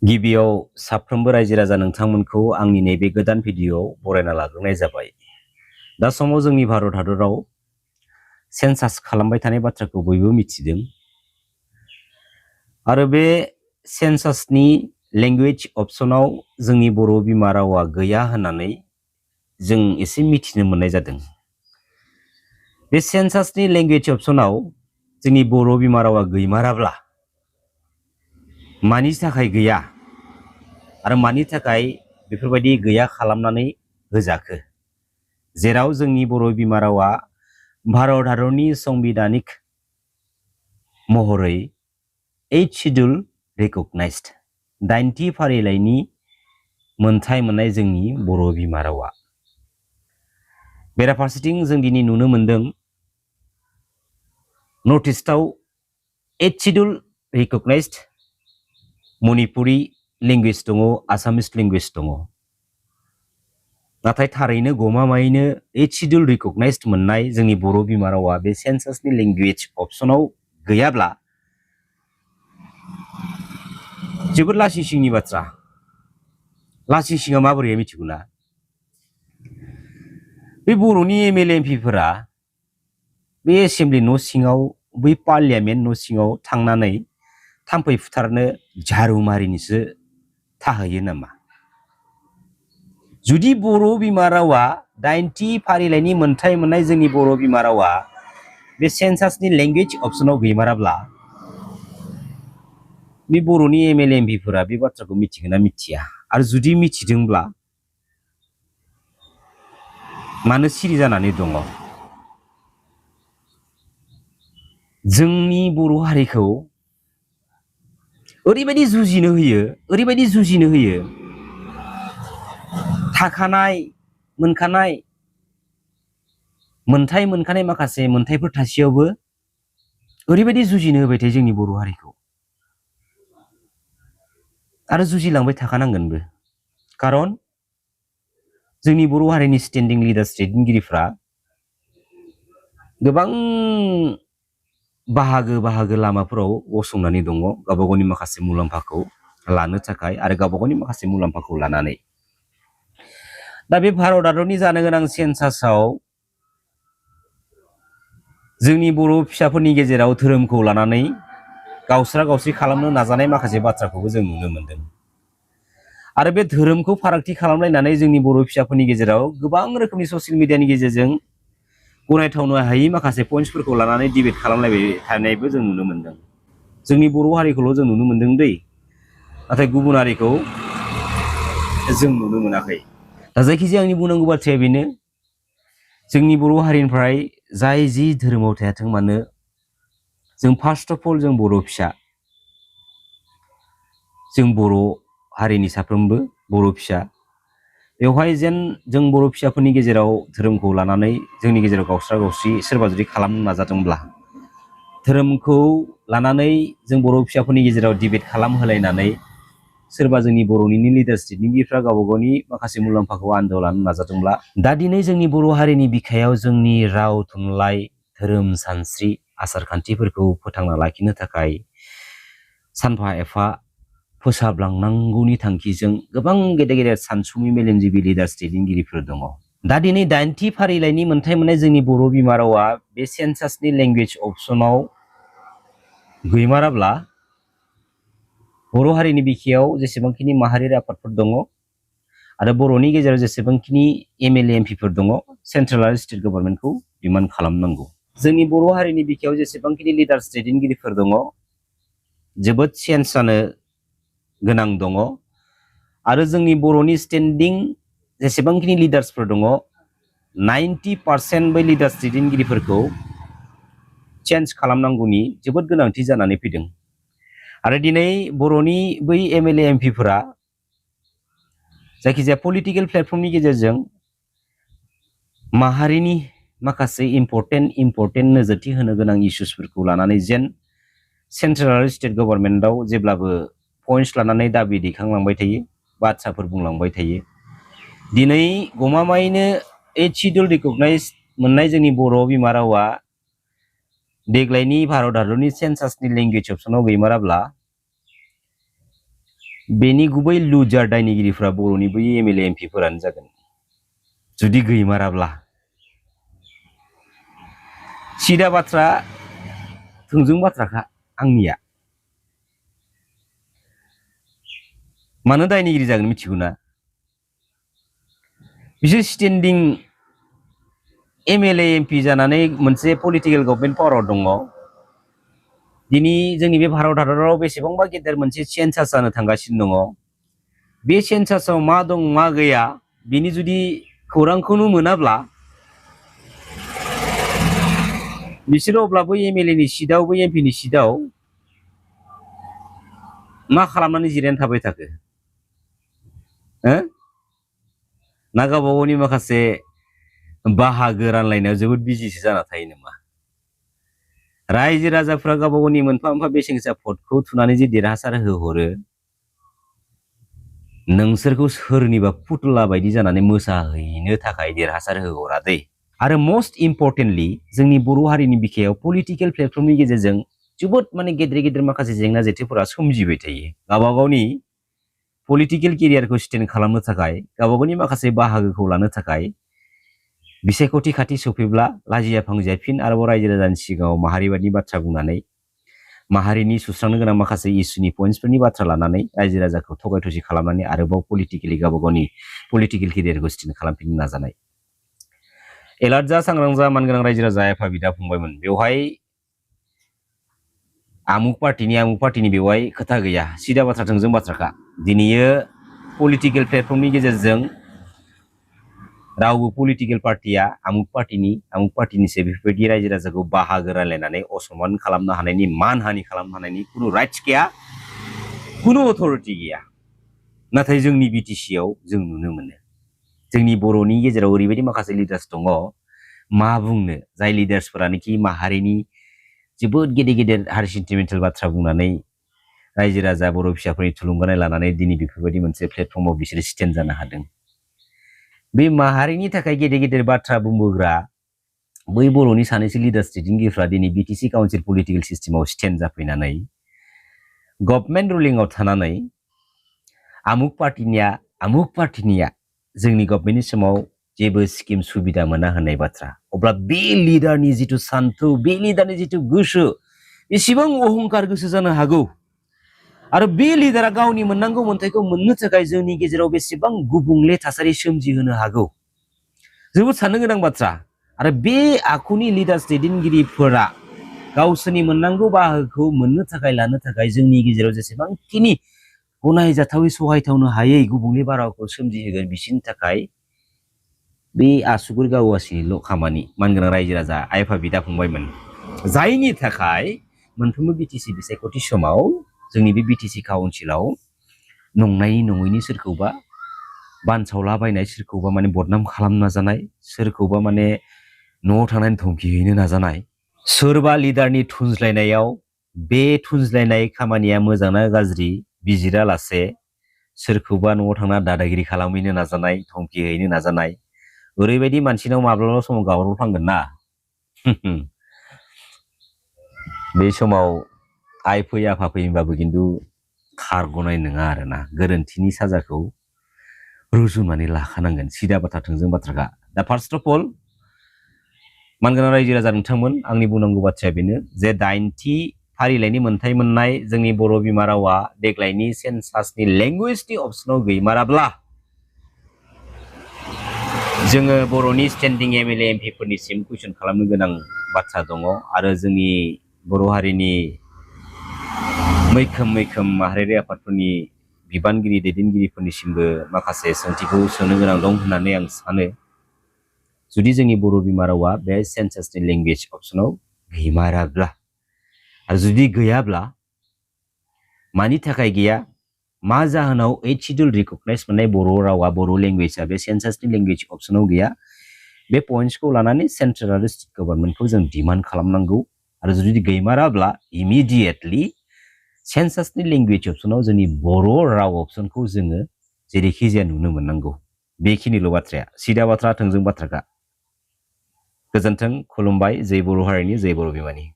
गिबियाव साफ्रोमबो रायजो राजा नोंथांमोनखौ आंनि नैबे गोदान भिडिअ'आव बरायना लाग्रोनाय जाबाय। दा समाव जोंनि भारत हादराव सेन्सास खालामबाय थानाय बाथ्राखौ बयबो मिथिदों आरो बे सेन्सासनि लेंगुवेज अपसनाव जोंनि बर' बिमा रावा गैया होननानै जों एसे मिथिनो मोननाय जादों। बे सेन्सासनि लेंगुवेज अपसनाव जोंनि बर' बिमा रावा गैमाराब्ला मानि थाखाय गैया आरो मानि थाखाय बेफोरबायदि गैया खालामनानै होजाखो, जेराव जोंनि बर' बिमा रावा भारत हादरनि संबिधानिक महरै 8 शिड्युल रिकगनाइज्ड 9थि फारिलाइनि मोनथाय मोननाय जोंनि बर' बिमा रावा। बेराफारसेथिं जों दिनै नुनो मोनदों नर्थ इस्टआव 8 शिड्युल रिकगनाइज्ड मणिपुरी लेंगुवेज दङ, आसामिस लेंगुवेज दङ। नाथाय थारैनो गमामायैनो 8 शिड्युल रिकगनाइज्ड मोननाय जोंनि बर' बिमा रावा बे सेन्सासनि लेंगुवेज अपसनाव गैयाब्ला जोबोद लासिंसिंनि बाथ्रा। लासिंसिंआ माबोरै मिथिगौना? बे बर'नि एमएलए एमपिफोरा बे एसेम्बलि न' सिङाव, बै पार्लियामेन्ट न' सिङाव थांनानै थाम्फै फुथारनो झारु मारिनोसो थाहैयो नामा? जुदि बर' बिमा रावा 9थि फारिलाइनि मोनथाय मोननाय जोंनि बर' बिमा रावा बे सेन्सासनि लेंगुवेज अपसनाव गैमाराब्ला बे बर'नि एमएलए एमपिफोरा बे बाथ्राखौ मिथिगोन ना मिथिया? आरो जुदि मिथिदोंब्ला मानो सिरि जानानै दङ? जोंनि बर' हारिखौ ओरैबायदि जुजिनो होयो थाखानाय मोनखानाय मोनथाय मोनखानाय माखासे मोनथायफोर थासेयावबो ओरैबायदि जुजिनो होबाय थायो जोंनि बर' हारिखौ, आरो जुजिलांबाय थाखानांगोनबो। खारन जोंनि बर' हारिनि स्टेन्डिं लिडार्स दैदेनगिरिफ्रा गोबां बाहागो लामाफोराव गसंनानै दङ गावबा गावनि माखासे मुलाम्फाखौ लानो थाखाय आरो गावबा गावनि माखासे मुलाम्फाखौ लानानै। दा बे भारत हादरनि जानो गोनां सेन्सासाव जोंनि बर' फिसाफोरनि गेजेराव धोरोमखौ लानानै गावस्रा गावस्रि खालामनो नाजानाय माखासे बाथ्राखौबो जों नुनो मोनदों। आरो बे धोरोमखौ फारागथि खालामलायनानै जोंनि बर' फिसाफोरनि गेजेराव गोबां रोखोमनि ससियेल मिडियानि गेजेरजों गनायथावनो हायि माखासे पइन्ट्सफोरखौ लानानै डिबेट खालामलायबाय थानायबो जों नुनो मोनदों। जोंनि बर' हारिखौल' जों नुनो मोनदों दै, नाथाय गुबुन हारिखौ जों नुनो मोनाखै। दा जायखिजाया आंनि बुंनांगौ बाथ्राया बेनो, जोंनि बर' हारिनिफ्राय जाय जि धोरोमाव थायाथों मानो, जों फार्स्ट अफ अल जों बर' फिसा, जों बर' हारिनि साफ्रोमबो बर' फिसा, बेवहाय जेन जों बर' फिसाफोरनि गेजेराव धोरोमखौ लानानै जोंनि गेजेराव गावस्रा गावस्रि सोरबा जुदि खालामनो नाजादोंब्ला, धोरोमखौ लानानै जों बर' फिसाफोरनि गेजेराव डिबेट खालामहोलायनानै सोरबा जोंनि बर'निनो लिडार्स दैदेनगिरिफ्रा गावबा गावनि माखासे मुलाम्फाखौ आन्दोआव लानो नाजादोंब्ला, दा दिनै जोंनि बर' हारिनि बिखायाव जोंनि राव थुनलाइ, धोरोम सानस्रि, आसार खान्थिफोरखौ फोथांना लाखिनो थाखाय सानफा एफा फोसाबलांनांगौनि थांखिजों गोबां गेदेर गेदेर सानसुमै मेलेमजिबि लिडार्स दैदेनगिरिफोर दङ। दा दिनै 9थि फारिलाइनि मोनथाय मोननाय जोंनि बर' बिमा रावा बे सेन्सासनि लेंगुवेज अपसनाव गैमाराब्ला बर' हारिनि बिखायाव जेसेबांखिनि माहारियारि आफादफोर दङ आरो बर'नि गेजेराव जेसेबांखिनि एमएलए एमपिफोर दङ, सेन्ट्रेल आरो स्टेट गभर्नमेन्टखौ डिमान्ड खालामनांगौ। जोंनि बर' हारिनि बिखायाव जेसेबांखिनि लिडार्स दैदेनगिरिफोर दङ, जोबोद चेन्ज जानो गोनां दङ। आरो जोंनि बर'नि स्टेन्डिं जेसेबांखिनि लिडार्सफोर दङ, 90% बै लिडार्स दैदेनगिरिफोरखौ चेन्ज खालामनांगौनि जोबोद गोनांथि जानानै फैदों। आरो दिनै बर'नि बै एमएलए एमपिफोरा जायखिजाया पलिटिकेल प्लेटफर्मनि गेजेरजों माहारिनि माखासे इम्परटेन्ट नोजोरथि होनो गोनां इस्युसफोरखौ लानानै जेन सेन्ट्रेल आरो स्टेट गभर्नमेन्टआव जेब्लाबो पइन्ट्स लानानै दाबि दैखांलांबाय थायो, बाथ्राफोर बुंलांबाय थायो। दिनै गमामायैनो 8 शिड्युल रिकगनाइज मोननाय जोंनि बर' बिमा रावा देग्लायनि भारत हादरनि सेन्सासनि लेंगुवेज अपसनाव गैमाराब्ला बेनि गुबै लुजार दायनिगिरिफ्रा बर'नि बै एमएलए एमपिफोरानो जागोन जुदि गैमाराब्ला सिदा बाथ्रा थोंजों बाथ्राखा आंनिया मानो दायनिगिरि जागोन मिथिगौ ना बिसोर स्टेन्डिं एमएलए एमपि जानानै मोनसे पलिटिकेल गभर्नमेन्ट पावाराव दङ दिनै जोंनि बे भारत हादराव बेसेबांबा गेदेर मोनसे सेन्सास जानो थांगासिनो दङ बे सेन्सासाव मा दं मा गैया बिनि जुदि खौरांखौनो मोनाब्ला बिसोरो अब्ला बै एमएलए नि सिटआव बै एमपि नि सिटआव मा खालामनानै जिरायनानै थाबाय थाखो ना गावबा गावनि माखासे बाहागो रानलायनायाव जोबोद बिजिसो जाना थायो नामा रायजो राजाफ्रा गावबा गावनि मोनफा मोनफा बेसेन गोसा भटखौ थुनानै जे देरहासार होहरो नोंसोरखौ सोरनिबा पुतला बायदि जानानै मोसाहैनो थाखाय देरहासार होहरा दै आरो मोस्ट इम्परटेन्टलि जोंनि बर' हारिनि बिखायाव पलिटिकेल प्लेटफर्मनि गेजेरजों जोबोद माने गेदेर गेदेर माखासे जेंना जेथोफोरा सोमजिबाय थायो गावबा गावनि पलिटिकेल केरियारखौ स्टेन्ड खालामनो थाखाय गावबा गावनि माखासे बाहागोखौ लानो थाखाय बिसायख'थि खाथि सफैब्ला लाजिया फांजिया फिन आरोबाव रायजो राजानि सिगाङाव माहारिबादि बाथ्रा बुंनानै माहारिनि सुस्रांनो गोनां माखासे इस्युनि पइन्ट्सफोरनि बाथ्रा लानानै रायजो राजाखौ थगाय थसि खालामनानै आरोबाव पलिटिकेलि गावबा गावनि पलिटिकेल केरियारखौ स्टेन्ड खालामफिननो नाजानाय एलार्ट जा सांग्रां जा मानगोनां रायजो राजा आफा बिदा फंबायमोन बेवहाय आमुक पार्टिनि बेवहाय खोथा गैया सिदा बाथ्रा थोंजों बाथ्राखा दिनैयो पलिटिकेल प्लेटफर्मनि गेजेरजों रावबो पलिटिकेल पार्टिया आमुक पार्टिनिसो बेफोरबायदि रायजो राजाखौ बाहागो रानलायनानै असमान खालामनो हानायनि मानहानि खालामनो हानायनि खुनु राइट्स गैया खुनु अथरिटि गैया नाथाय जोंनि बिटिसि आव जों नुनो मोनो जोंनि बर'नि गेजेराव ओरैबायदि माखासे लिडार्स दङ मा बुंनो जाय लिडार्सफोरानोखि माहारिनि जोबोद गेदेर गेदेर हारि सेन्टिमेन्टेल बाथ्रा बुंनानै रायजो राजा बर' फिसाफोरनि थुलुंगानाय लानानै दिनै बेफोरबायदि मोनसे प्लेटफर्माव बिसोरो स्टेन्ड जानो हादों बे माहारिनि थाखाय गेदेर गेदेर बाथ्रा बुंबोग्रा बै बर'नि सानैसो लिडार्स दैदेनगिरिफ्रा दिनै बिटिसि काउन्सिल पलिटिकेल सिस्टेमाव स्टेन्ड जाफैनानै गभर्नमेन्ट रुलिंआव थानानै आमुक पार्टिनिया जोंनि गभर्नमेन्टनि समाव जेबो स्किम सुबिदा मोना होननाय बाथ्रा अब्ला बे लिडारनि जिथु सान्थौ बे लिडारनि जिथु गोसो बेसेबां अहंकार गोसो जानो हागौ आरो बे लिडारा गावनि मोननांगौ मोन्थायखौ मोननो थाखाय जोंनि गेजेराव बेसेबां गुबुंले थासारि सोमजिहोनो हागौ जोबोद साननो गोनां बाथ्रा आरो बे आखुनि लिडार्स दैदेनगिरिफोरा गावसोरनि मोननांगौ बाहागोखौ मोननो थाखाय लानो थाखाय जोंनि गेजेराव जेसेबांखिनि गनायजाथावै सहायथावनो हायै गुबुंले बारहावाखौ सोमजिहोगोन बिसोरनि थाखाय बे आसुगुर गावासिनिल' खामानि मानगोनां रायजो राजा आइफा बिदा फंबायमोन जायनि थाखाय मोनफ्रोमबो बिटिसि बिसायख'थि समाव जोंनि बे बिटिसि काउन्सिलाव नंनायनि नङैनि सोरखौबा बानसावलाबायनाय सोरखौबा माने बदनाम खालामनो नाजानाय सोरखौबा माने न'आव थांनानै धमकि हैनो नाजानाय सोरबा लिडारनि थुनज्लायनायाव बे थुनज्लायनाय खामानिया मोजां ना गाज्रि बिजिरालासे सोरखौबा न'आव थांना दादागिरि खालामहैनो नाजानाय धमकि हैनो नाजानाय ओरैबायदि मानसिनाव माब्लाबा समाव गाब्रफ्लांगोन ना बे समाव आइ फै आफा फै होनबाबो खिन्थु खारग'नाय नङा आरोना गोरोन्थिनि साजाखौ रुजुनानै लाखानांगोन सिदा बाथ्रा थोंजों बाथ्राखा दा फार्स्ट अफ अल मानगोनां रायजो राजा नोंथांमोन आंनि बुंनांगौ बाथ्राया बेनो जे 90थि फारिलाइनि मोन्थाय मोननाय जोंनि बर' बिमा रावा देग्लायनि सेन्सासनि लेंगुवेजनि अपसनाव गैमाराब्ला जोङो बर'नि स्टेन्डिं एमएलए एमपिफोरनिसिम कुइसन खालामनो गोनां बाथ्रा दङ आरो जोंनि बर' हारिनि मैखोम माहारियारि आफादफोरनि बिबानगिरि दैदेनगिरिफोरनिसिमबो माखासे सोंथिखौ सोंनो गोनां दं होननानै आं सानो जुदि जोंनि बर' बिमा रावा बे सेन्सासनि लेंगुवेज अपसनाव गैमाराब्ला आरो जुदि गैयाब्ला मानि थाखाय गैया मा जाहोनाव 8 शिड्युल रिकगनाइज मोननाय बर' रावा बर' लेंगुवेजआ बे सेन्सासनि लेंगुवेज अपसनाव गैया बे पइन्ट्सखौ लानानै सेन्ट्रेल आरो स्टेट गभर्नमेन्टखौ जों डिमान्ड खालामनांगौ आरो जुदि गैमाराब्ला इमिडिएटलि सेन्सासनि लेंगुवेज अपसनाव जोंनि बर' राव अपसनखौ जोङो जेरैखि जाया नुनो मोननांगौ बेखिनिल' बाथ्राया सिदा बाथ्रा थोंजों बाथ्राखा गोजोन्थों खुलुमबाय जय बर' हारिनि जय बर' बिमानि